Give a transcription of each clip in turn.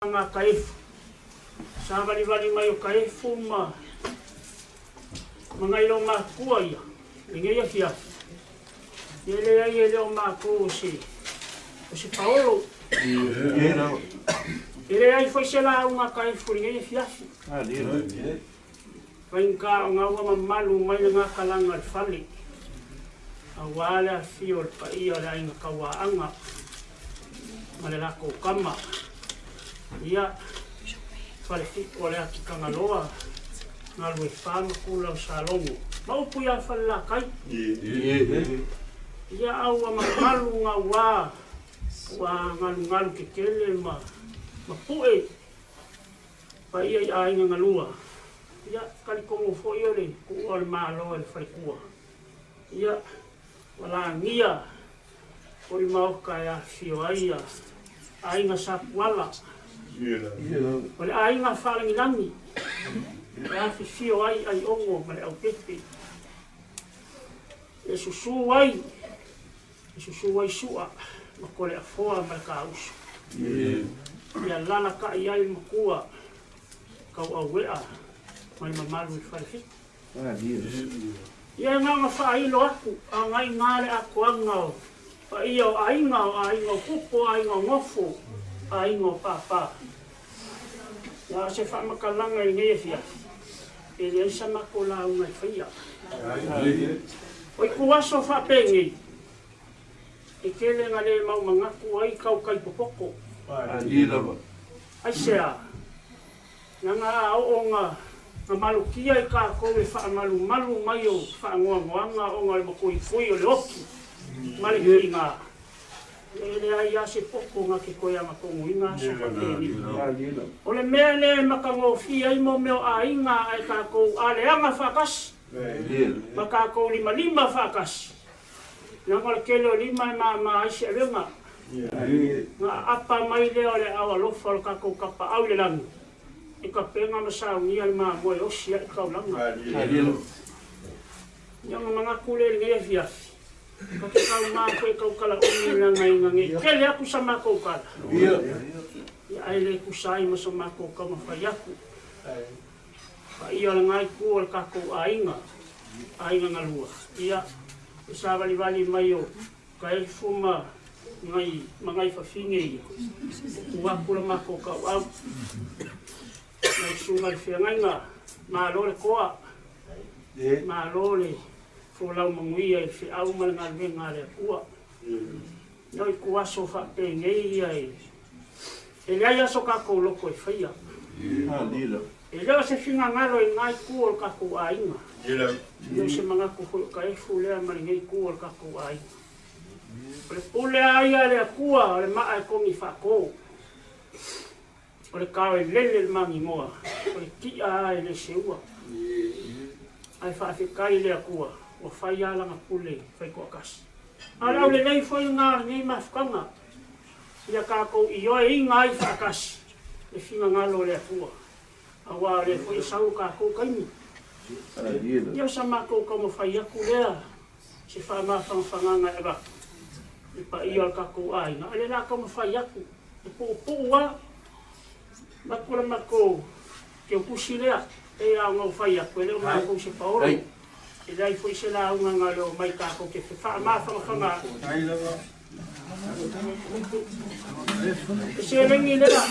Ga Kaefu, savalivali mai o Kaefu ma Magailomatua ia lenei afiafi. Ia leai e le o matou o se o se paolo. E leai foi se lauga a Kaefu i lenei afiafi. Faigata o gaua mamalu mai le gakalaga o le fale, aua le afifio o le paia o le aiga Tauaaaga ma le latou tama, ia, Falefitu o le Ati Tagaloa, Galuefa ma Tula o Salogo, ma upu ia Falelatai. Ia, a ua mamalu gaua ua galugalu tetele ma pue paia i aiga galua, ia, talitonu foi o le tuua o le Malo e le faletua, ia, ua lagia foi maota e afifio ai aiga Sapuala, o le aiga faalagilagi e afifio ai Aiono ma le Aupepe, e susu ai, e susu ai Sua ma Toleafoa ma le Tausu. Ia alalatai ai le matua tauauea ma le mamalu i le Falefitu. Ia e na ona faailo atu, agai na le atoaga o paia o aiga, o aiga o tupu, o aiga o nofo, aiga o papa. Ia o se faamatalaga i lenei afiafi, e leai sa matou lauga e faia. O ituaso faapenei, e tele na le maumanatu ai tautai popoto. Aisea? Leaga a oo na malutia i tatou le faamalumalu mai o faanoanoaga ona o le matuifui o le oti ma le tiga, e leai lava se poto na te toe agatonuina aso faapenei. O le mea lea e matagofie ai mo mea o aiga ae tatou aleaga faatasi ma tatou limalima faatasi. Leaga o le tele o lima e mama ai se avega. Na aapa mai lea o le aao alofa o le tatou Tapaau i le lagi i tapena ma saunia le mamoe e osi ai taulaga. Ia ona manatu lea i lenei afiafi, ta te tauma atu e tautala umi leaga ina ne i tele atu sa matou tala, ia ae le tusa ai ma so matou taumafai atu. Paia o lena itu o le tatou aiga, aiga galua, ia, le savalivali mai o Kaefu ma nai ma nai fafine ia, tuu atu le matou tauau. Lau susuga i le feagaiga, malo le toa, malo le folau manuia i le feau ma le galuega a le Atua. Ia o ituaso faapenei ia e e leai lava so tatou loto e faia. E le o se finagalo i lena itu o le tatou aiga. E le o se manatu foi o Kaefu lea ma lenei itu o le tatou aiga. O le pule lava ia a le Atua, o le maa e togi faato. O le tao e lele le maninoa, o le ti'a lava e le seua. Ae faafetai i le Atua ua fai lava lana pule faitoatasi. A o le aulelei foi lena o lenei mafutaga, ia tatou ioeina ai faatasi le finagalo o le Atua, aua o lea foi e sau lo tatou taimi. Ia o sa matou taumafai atu lea, se faamafanafanaga e avatu i paia o le tatou aiga, a o lea o le a taumafai atu e puupuu lava. Avatu le matou teutusi lea, e ao ona ou fai atu, e le o matou se paolo, e leai foi se lauga na le omai tatou te faamafanafanaga. E seleni lea,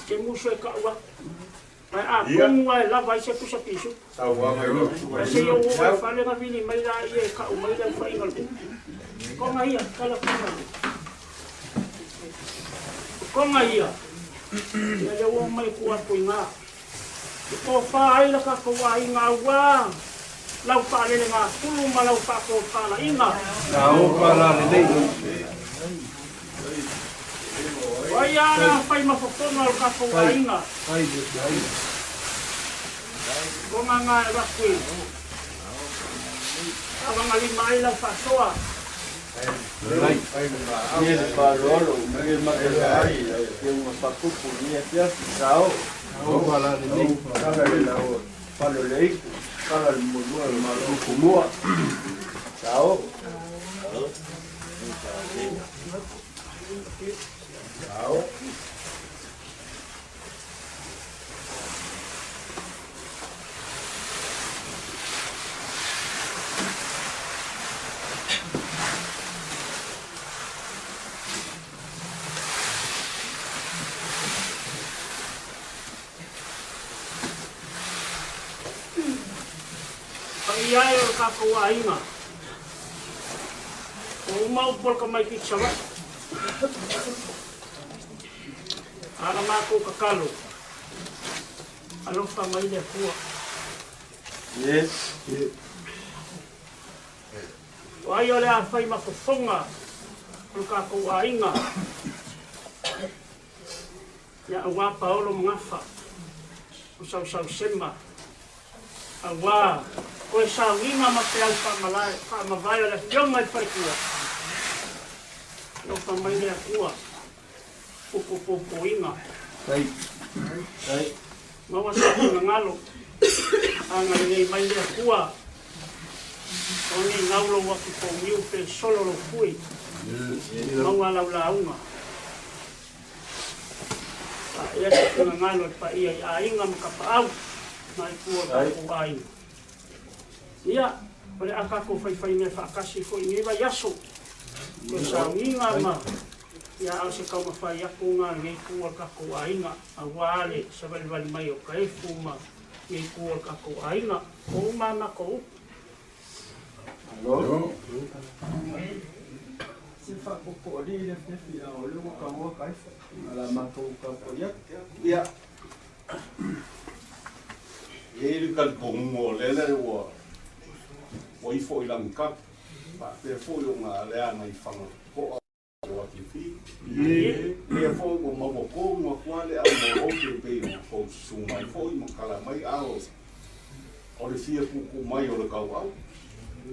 te musu e kau atu. Ae atonu lava e lava ai se pusa pisupo. Ae se i ou oo i fale ona vili mai laia e kau mai le aofaiga o le tupe. Konga ia, tala konga ia. O konga ia, ia lea ua omai tuu atu i ina. E tofa ai la tatou aiga aua lau faalelegafulu ma lau faatofalaiga. O ai a la fai ma fofoga o le tatou aiga? Konga nga e avatu i avagalima ai lau faasoa. Paia e o le tatou aiga, ua uma upu a le tamaitiiti Savaii. A na matou tatalo, alofa mai le Atua. O ai o le a fai ma fofoga o le tatou aiga, ia auā Paolo ma Gafa, o Sausausema, auā toe sauiga ma peau faamalae, faamavae o le Afioga i le Faletua. Alofa mai le Atua, upu poupoina. Maua se finagalo, agalelei mai le Atua, o nei gau lou atu pouliu pe solo lou fui, maua lau lauga. Paia se finagalo e paia i aiga ma tapaau ma itu o tatou aiga. Ia, o le a tatou faifaimea faatasi foi i nei vaiaso, o sauniga ma ia a o se taumafai atu na lenei itu o le tatou aiga aua le savalivali mai o Taefu ma lenei itu o le tatou aiga. Ua uma a matou upu. Malo. Se faapopo alii le afiafi a o lea ua taua Kaifa a la matou tapuai atu. Ia. E i ai le talitonuga o lele ua ua ifo i lagi kapa, faapea foi ona leaga i Fagatoa o Atifi. Lea foi ua maua tonu atu lava le au maote e pei ona tou susu mai foi ma tala mai a o le fia tuutuu mai o le tauau.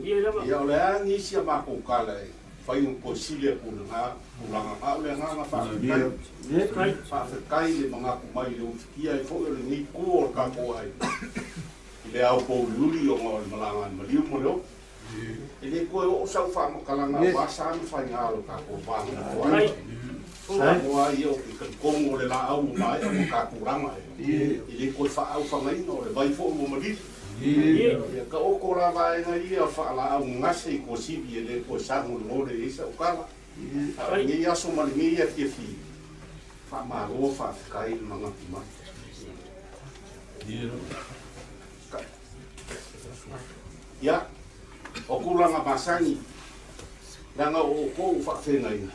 Ia o le a nisi a matou tala e fai ona toe sili atu i lena tulaga, a o le agaga faafetai, faafetai le manatu mai i le ufitia ai foi o lenei itu o le tatou aiga i le ao pouliuli ona o le malaga a le maliu ma le ofi. E le toe oo sau faamatalaga aua sa ma faiga o le tatou va nonofo ai. Samoa ia o ke talitonu o le laau ua maea ma ka tulaga e le toe faaufagaina o le vai foi ua malili. Ia ka oko la vaega ia faalaau gagase i Tuasivi e le toe sagolegole i ai sau tala. A o lenei aso ma lenei afiafi, faamalo faafetai le manatu mai. Ia, o tulaga masani, leaga o outou faafeagaiga,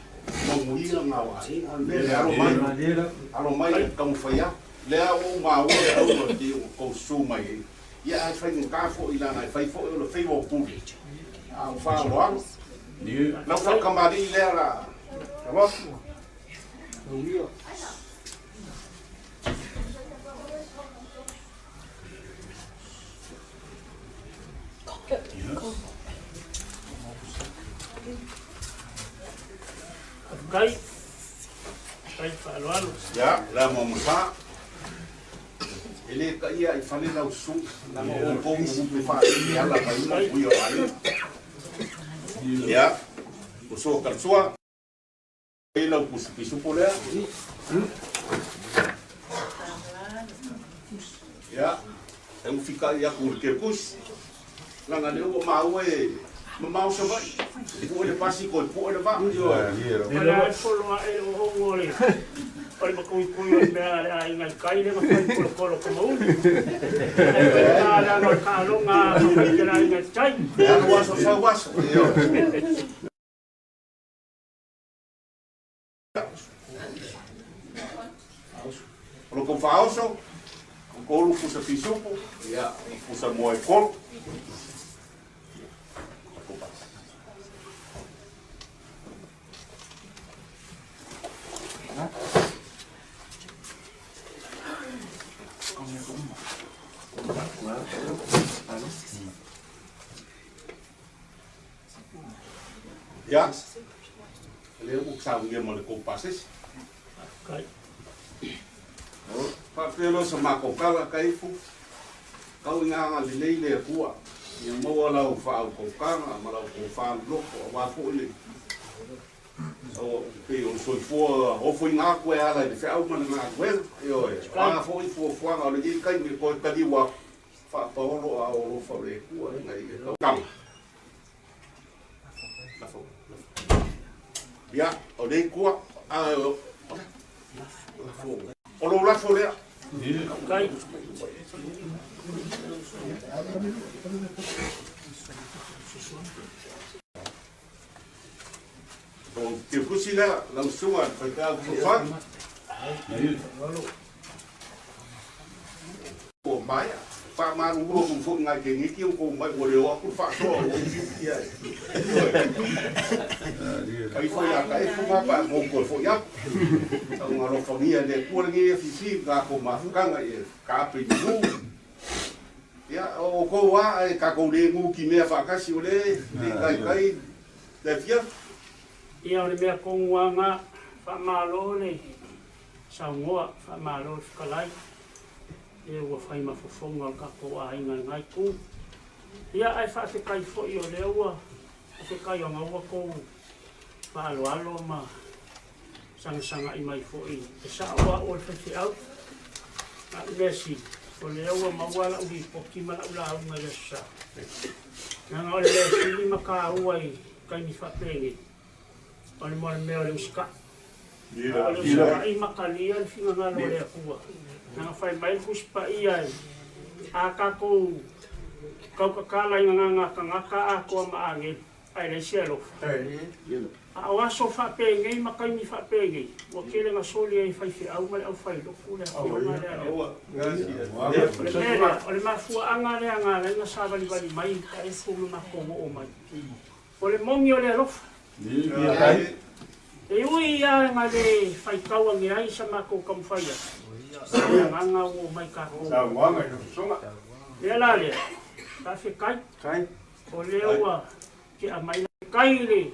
manuia na o aiga, le mea lea, alo mai, alo mai e taumafai atu. Lea ua ou maua le auga e pei ona outou susu mai ai. Ia, ae faigata foi leaga e fai foi o le faiva o pule, a o faaaloalo. Lau faatamalii lea la, alo atu. Faafetai. Faafetai faaaloalo. Ia, le a muamua. E le taia i fale lau susu, leaga o outou ua upe faalele ala mai ma ui o aiga. Ia, o sua kalasua. E lau pisupo lea. Ia, e ufikai atu i le kepusi. Leaga lea ua maua e mamao Savaii. E pue le pasi toe pue le vaa. O le a e polo ae le oogo o le o le matuitui o le mea a le aiga i tai lea na fai kolokolo kamauli. Ae faigata leaga o le taaloga a fai le aiga i tai. E alu aso sau aso. O lo kou faaoso, o kolu pusa pisupo, ia, o pusa moa e kolu. Ia, lea ua saunia ma le kou pasese. Faafetai. Faapea loa sa matou tala, Kaifu, tau ina agalelei le Atua, ia maua lau faautautaga ma lau tofa loloto, aua foi le pei o le soifua ofoina atu e ala i le feau ma le galuega. Ioe, o a foi fuafuaga o lenei taimi e toe taliu atu, faapaolo a o alofa o le Atua ina ia tau. Tama. Ia, o lea tua, o lou lafo lea. Kai. O te pusi lea, lau susuga i le faifeau fesoasoani. Ua maea, faamalulu atu foi nai keneti o tou mai ua le oo atu le faasoa ua utiuti ai. Oi. Ai foi ia Taefu ma pa mo toe foi atu. Tau alofagia e le Atua lenei afifi ma tatou mafutaga i taape i manu. Ia, o outou lava e tatou le nutimea faatasi o le le taitai le afiafi. Ia o le mea tonu lava na, faamalo le saunoa, faamalo le fetalai, e ua fai ma fofoga o le tatou aiga i lena itu. Ia ae faafetai foi o lea ua faafetai ona ua tou faaaloalo ma sagasagai mai foi e sao au o le faifeau. A o le mea sili, o lea ua maua lau lipoti ma lau lauga i le Aso Sa. Leaga o le mea sili ma taua i taimi faapenei, o le mea o le usitai. A o le usitai ma talia le finagalo o le Atua. Leaga fai mai le Tusi Paia, a tatou tautatala i gagana tagata atoa ma agelu, ae leai se alofa. A o aso faapenei ma taimi faapenei, ua tele na soli ai e faifeau ma le aufailotu le afioga lea a le Atua. O le mea lea, o le mafuaaga lea na ala ai ona savalivali mai Taefu ma matou oo mai. O le moni o le alofa. E ui lava ina le faitau ane ai sa matou taumafai atu, o le agaga ua omai tatou. Lea la lea, faafetai. O lea ua tea mai la. Faafetai le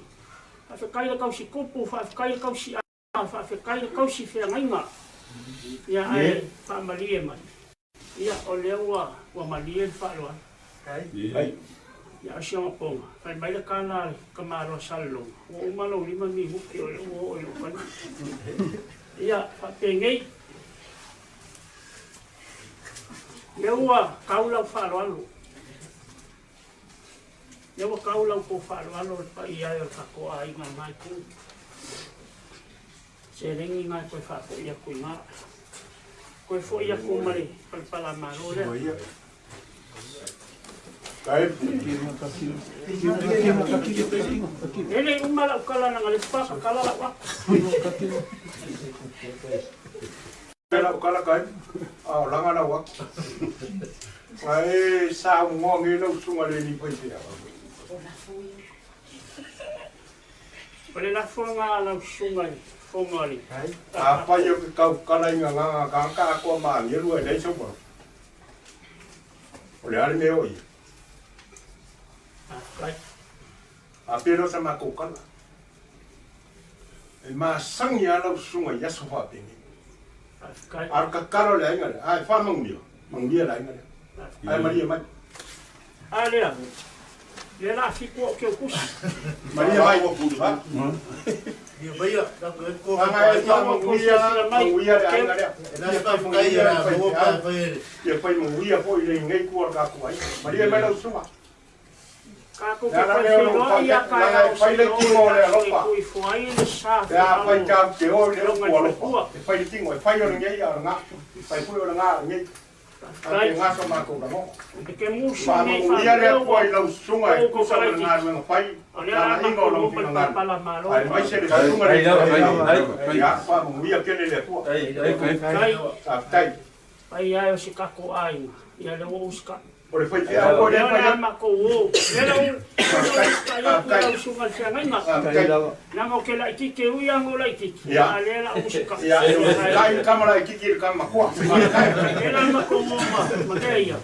faafetai le tausi tupu, faafetai le tausi aiga, faafetai le tausi feagaiga. Ia ae faamalie mai. Ia o lea ua ua malie le faaaloalo. Ia o si ona poga, fai mai le tala a le tamaloa Salelologa, ua uma lou 5 minute o lea ua oo i lou taimi. Ia faapenei. Lea ua tau lau faaaloalo. Lea ua tau la outou faaaloalo le paia e o le tatou aiga i lena itu. Seleni na e toe faafoi atu i ina. Toe foi atu ma le palapalamalo lea. E le i uma lau tala leaga o lea faatoa tatala lau ato. Lau kala kai, a o langa lau atu. Ae saunoa nei lau susuga le alii faifeau. O le lafoga a lau susuga i fofoga o le. Afai ou te tautala i gagaga tagata atoa ma agelu ae leai sau vala. O le a le mea o ia? Faafetai. A pei lea o sa matou tala. E masani lava lau susuga i aso faapenei. A o le tatalo a le aiga lea, a e faamanuia, manuia le aiga lea. Ae malie mai. A lea, lea la fitu o ke kusi. Malie mai. Ana e faamanuia, manuia le aiga lea. Ia fai manuia foi le nei tua o le tatou aiga. Malie mai lau susuga. Tatou te toe feiloai ia taeao fai le tino o le alofa. E tuifo ai le sa Pe afai tatou te o i le upu alofa, e fai le tino, e fai o lenei a o lena, e fai foi o lena a o lenei. Tatou te gasa matou lagona. E te musu nei Faamanuia le faapea Atua ua i lau susuga e ou tusa ma le laitiiti. galuega fai, O lea la lagaina o matou lau o finagalo, palapala malo. aemaise le susuga le Faifeau. Ia, faamanuia tele le Atua. Faafetai. Faafetai. Paia e o si tatou aiga, ia lea ua usitai. O le faifeau foi Lea lea o le fai a atu. matou o. Lea la ua usitai atu i lau susuga i le feagaiga. Faafetai. Leaga ou te laitiiti, e ui lava ina ou laitiiti, Ia. a o lea la a usitai. Ia, e usitai le tama laitiiti i le tama matua. Faafetai. Lea la matou o ma mea ia.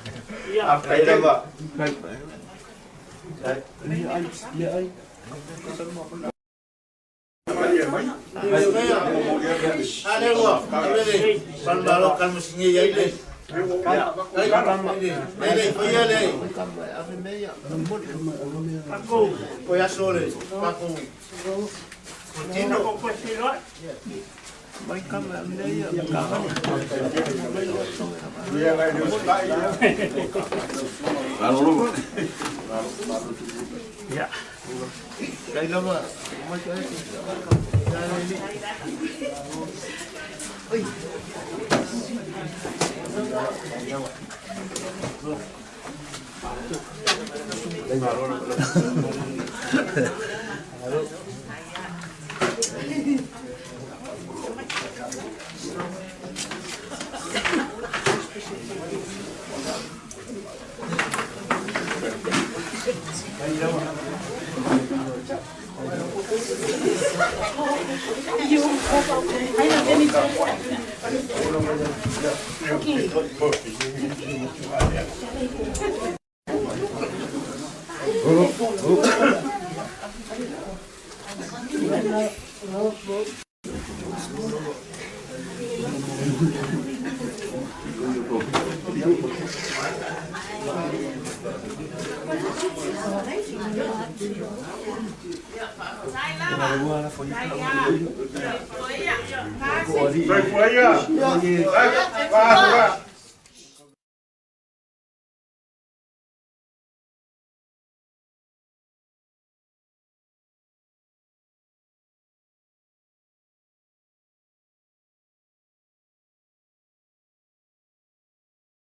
Ia. Faafetai tele. Tatou. Tatou toe feiloai. Ia. Soifua ia.